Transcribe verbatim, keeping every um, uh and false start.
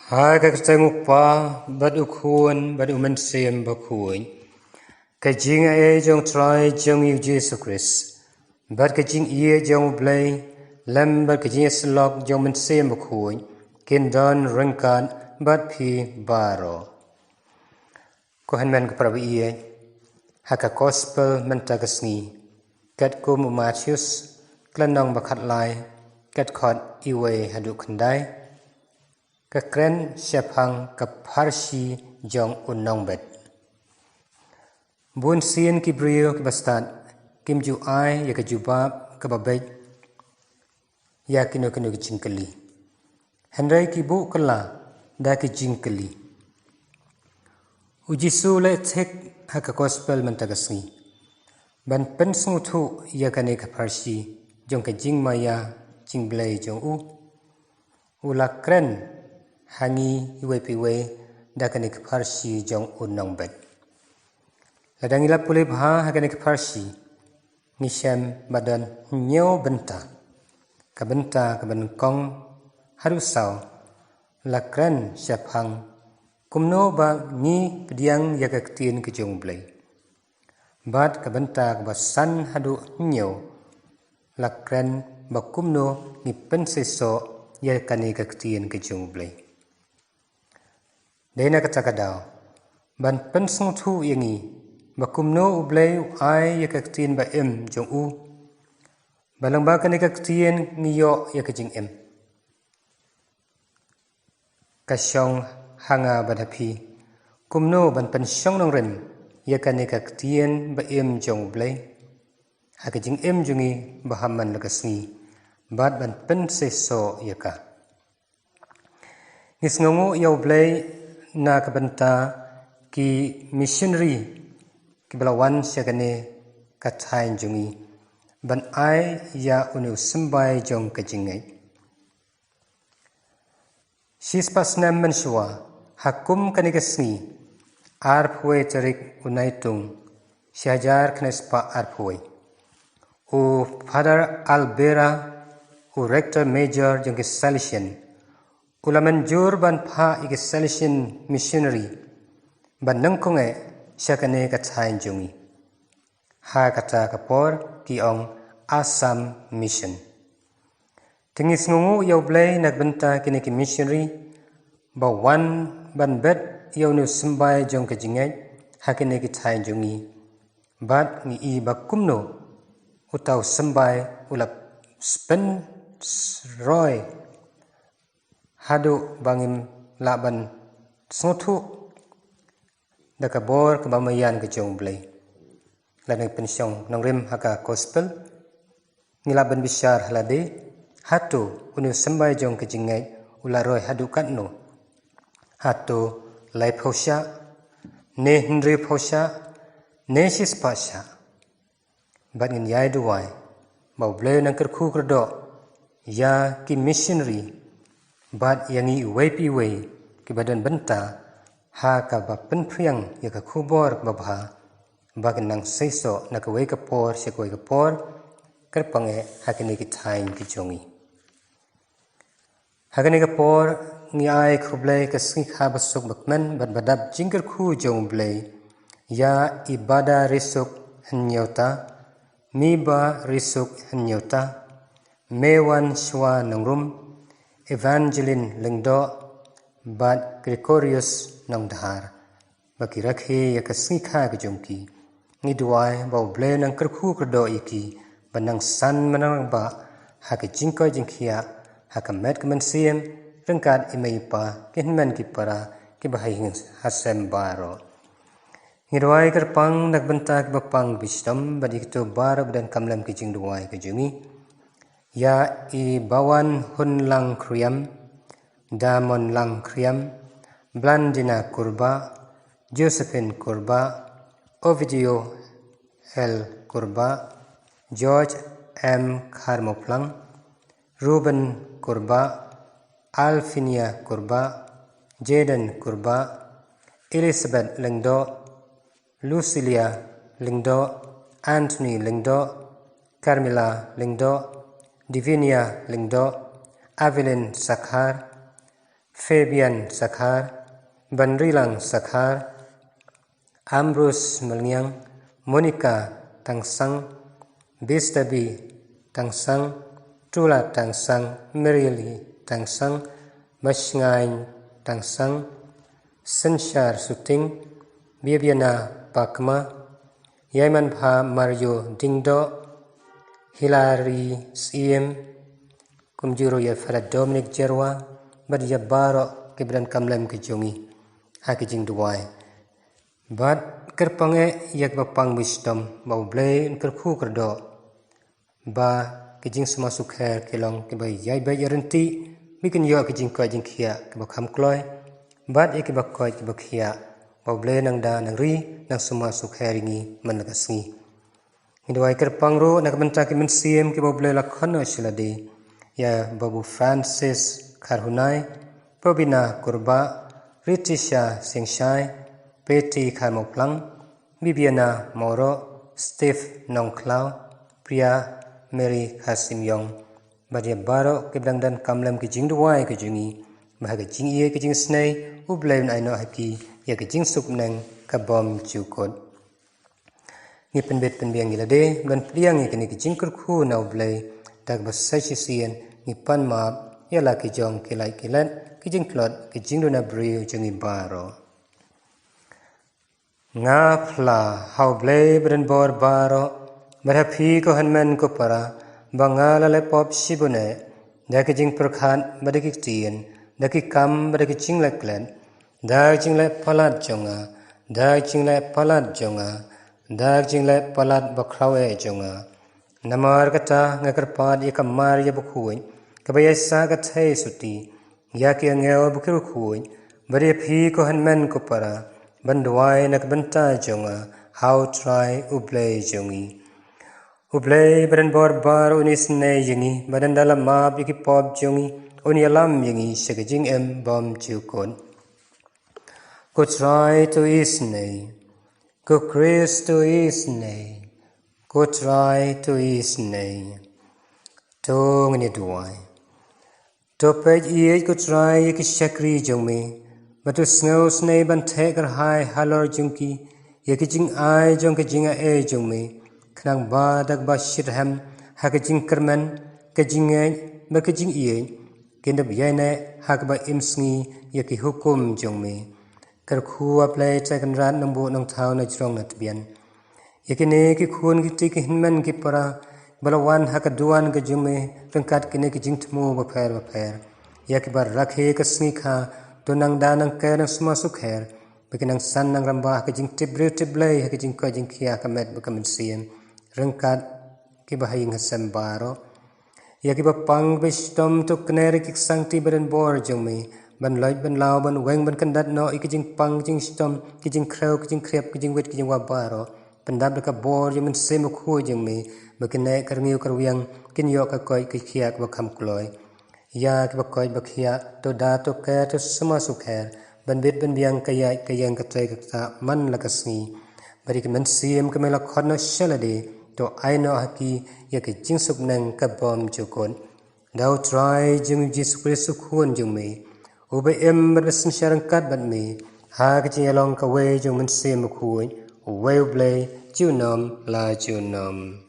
Ha ka kyrteng u Kpa, bad u Khun, bad u Mynsiem Bakhuid. Ka jingaiei jong u Trai jong ngi u Jisu Khrist, bad ka jingïeit jong u Blei, lem bad ka jingïasyllok jong u Mynsiem Bakhuid, kin don ryngkat bad phi baroh. Ko hynmen ko para baieit, ha ka Gospel mynta ka sngi, katkum u Mathaios, ka lynnong ba khatlai, ka dkhot iwei haduh khyndai. Ka kren shaphang ka pharshi jong u nongbet. Bun sien ki briew kiba stad kim ju ai ïa ka jubab kaba beit ïa kino kino ki jingkylli, hynrei ki buh kylla da ki jingkylli. U Jisu u leh thik ha ka Gospel mynta ka sngi ban pynsngewthuh ïa kane ka pharshi jong ka jingmaïa jingblei jong u. U la kren ha ngi iwei pa iwei da kane ka pharshi jong u nongbet. Lada ngi la pule bha ha kane ka pharshi, ngi shem ba don hynñiew bynta. Ka bynta kaba nyngkong haduh saw la kren shaphang kumno ba ngi pdiang ïa ka ktien ka jong u Blei. Bad ka bynta kaba san haduh hynñiew la kren ba kumno ngi pynseisoh ïa kane ka ktien ka jong u Blei. Dei na kata ka daw ban pynsngewthuh ïa ngi ba kumno u Blei u ai ïa ka ktien ba im jong u, ba lyngba kane ka ktien ngi ïoh ïa ka jingim. Ka shong ha nga bad ha phi kumno ban pynshong nongrim ïa kane ka ktien ba im jong u Blei ha ka jingim jong ngi ba ha man la ka sngi, bad ban pynseisoh ïa ka. Ngi sngewnguh ïa u Blei na ka bynta ki missionary kiba la wan sha kane ka thaiñ jong ngi ban ai ïa une u symbai jong ka jingngeit. Shispah snem mynshuwa, ha kum kane ka sngi, arphew tarik u Naitung, shi hajar khyndai spah arphew, u Father Albera, u Rector Major jong ki Salesian, u la mynjur ban phah ïa ki Salesian missionary ban nyngkong eh sha kane ka thaiñ jong ngi. Ha kata ka por ki ong Assam Mission. Te ngi sngewnguh ïa u Blei na ka bynta kine ki missionary ba wan ban bet ïa une u symbai jong ka jingngeit ha kine ki thaiñ jong ngi. Bad ngi i ba kumno uta u symbai u la pynroi haduh ba ngim lah ban sngewthuh da ka bor kaba maïan ka jong u Blei. Lada ngi pynshong nongrim ha ka gospel, ngi lah ban bishar ha lade, hato une u symbai jong ka jingngeit u la roi haduh katno? Hato laiphew shah, ne hynriewphew shah, ne shispah shah? Bad ngin ïai duwai ba u Blei un nang kyrkhu kyrdoh ïa ki missionary bad ïa ngi iwei pa iwei kiba don bynta ha kaba pynphriang ïa ka khubor kaba bha, ba kin nang seisoh na kawei ka por sha kawei ka por, kyrpang eh ha kine ki thaiñ ki jong ngi. Ha kane ka por ngi ai khublei ka sngi kha ba suk ba kmen bad ba dap jingkyrkhu jong u Blei ïa i Bada Risuk Hynñiewta, Miba Risuk Hynñiewta, Mewan Shwa Nongrum, Evangeline Lyngdoh bad Gregorius Nongdhar, ba ki rakhe ïa ka sngi kha ka jong ki. Ngi duwai ba u Blei un nang kyrkhu kyrdoh ïa ki ban nang san ban nang rangbah ha ka jingkoit jingkhiah, ha ka met ka mynsiem, ryngkat i mei i pa, ki hynmen ki para, kiba ha ïing ha sem baroh. Ngi duwai kyrpang na ka bynta kiba pang kiba shitom bad ïa kito baroh ba donkam lem ka jingduwai ka jong ngi. Ïa i Bawan Hunlang Khriam, Damon Lang Khriam, Blandina Kurba, Josephine Kurba, Ovidio L Kurba, George M Kharmoplang, Ruben Kurba, Alfinia Kurba, Jaden Kurba, Elizabeth Lyngdoh, Lucilia Lyngdoh, Anthony Lyngdoh, Carmela Lyngdoh, Divinia Lyngdoh, Evelyn Sakhar, Fabian Sakhar, Banrilang Sakhar, Ambrose Malngiang, Monica Tangsang, Bistabi Tangsang, Trula Tangsang, Merili Tangsang, Mashngain Tangsang, Senshar Suting, Bibiana Pakma, Yaiman Pha Mario Dingdo, Hilary Siem, kumjuh ruh ïa Father Dominic Jerwa, bad ïa baroh ki ba don kam lem ki jong ngi ha ki jingduwai. Bad kyrpang eh ïa ki ba pang ba shitom, ba U Blei un kyrkhu kyrdoh, ba ki jingsumar sukher ki long ki ba ïai beit ïa ryntih, ba kin ïoh ki jingkoit jingkhiah ki ba kham kloi, bad ïa ki ba koit ki ba khiah, ba U Blei nang da nang ri nang sumar sukher ïa ngi man la ka sngi. Ngi duwai kyrpang ruh na ka bynta ki mynsiem ki ba U Blei la khot noh sha lade, ïa Babu Francis Kharhunai, Probina Kurbah, Ritisha Singshai, Peti Kharmoplang, Bibiana Moro, Steve Nongkhlaw, Priya Mary Kharsimyong, bad ïa baroh ki ba dang don kam lem ki jingduwai ki jong ngi, ba ha ka jingïeit ka jingisnei U Blei un ai noh ha ki ïa ka jingsuk bneng ka bym jukut. Ngi pynbit pynbiang ïa lade ban pdiang ïa kine ki jingkyrkhu na U Blei, da kaba sa shisien ngi pan map ïa la ki jong ki lait ki let, ki jingtlot, ki jingduna briew jong ngi baroh. Nga phla ha U Blei ba don bor baroh, bad ha phi ko hynmen ko para, ba nga la leh pop shibun eh, da ki jingpyrkhat bad da ki ktien, da ki kam bad da ki jingleh klet, da ki jingleh palat jong nga, da ki jingleh palat jong nga, da ki jingleh palat bakhraw eh jong nga. Namar kata nga kyrpad ïa ka Maria bakhuid, kaba ïaisah ka thei suti, ïa ki angel bad ki riewkhuid, bad ïa phi ko hynmen ko para, ban duwai na ka bynta jong nga ha U Trai U Blei jong ngi. U Blei ba don bor baroh un isynei ïa ngi, bad ynda la map ïa ki pop jong ngi, un ïalam ïa ngi sha ka jingim bym jukut. Ko Trai to isynei, ko Khrist to isynei, ko Trai to isynei. To ngin ïa duwai. To peit ïeit ko Trai ïa ki shakri jong me, bad to sngewsynei ban theh kyrhai halor jong ki ïa ki jingai jong ka jingaiei jong me, khnang ba da kaba shitrhem ha ka jingkyrmen, ka jingngeit bad ka jingïeit, kin da ïaineh ha kaba im sngi ïa ki hukum jong me. Kyrkhu A Blei Trai Kynrad Nongbuh Nongthaw na jrong na tbian, ïa kine ki khun ki kti ki hynmen ki para ba la wan ha ka duwan ka jong me ryngkat kine ki jingthmu bapher bapher, ïa kiba rakhe ka sngi kha, to nang da nang ker nang sumar sukher, ba kin nang san nang rangbah ha ka jingtip briew tip Blei, ha ka jingkoit jingkhiah ka met bad ka mynsiem, ryngkat kiba ha ïing ha sem baroh. Ïa kiba pang ba shitom to kner ïa ki ksangti ba don bor jong me, ban loit ban law ban weng ban kyndat noh ïa ki jingpang ki jingshitom, ki jingkhrew ki jingkhriap, ki jingwit ki jingwa baroh, pyndap da ka bor jong Mynsiem Bakhuid jong me, ba kin neh ka rngiew ka rwiang, kin ïoh ka koit ka khiah kaba kham kloi. Ïa kiba koit ba khiah, to da to ker to sumar sukher, ban bit ban biang ka ïaid ka ïeng ka trei ka ktah man la ka sngi. Bad ïa ki mynsiem kiba me la khot noh sha lade, to ai noh ha ki ïa ka jingsuk bneng ka bym jukut. Da U Trai jong ngi U Jisu Khrist U Khun jong me, uba im bad ba synshar ryngkat bad me, ha ka jingïalong kawei jong U Mynsiem Bakhuid, uwei U Blei, junom la junom.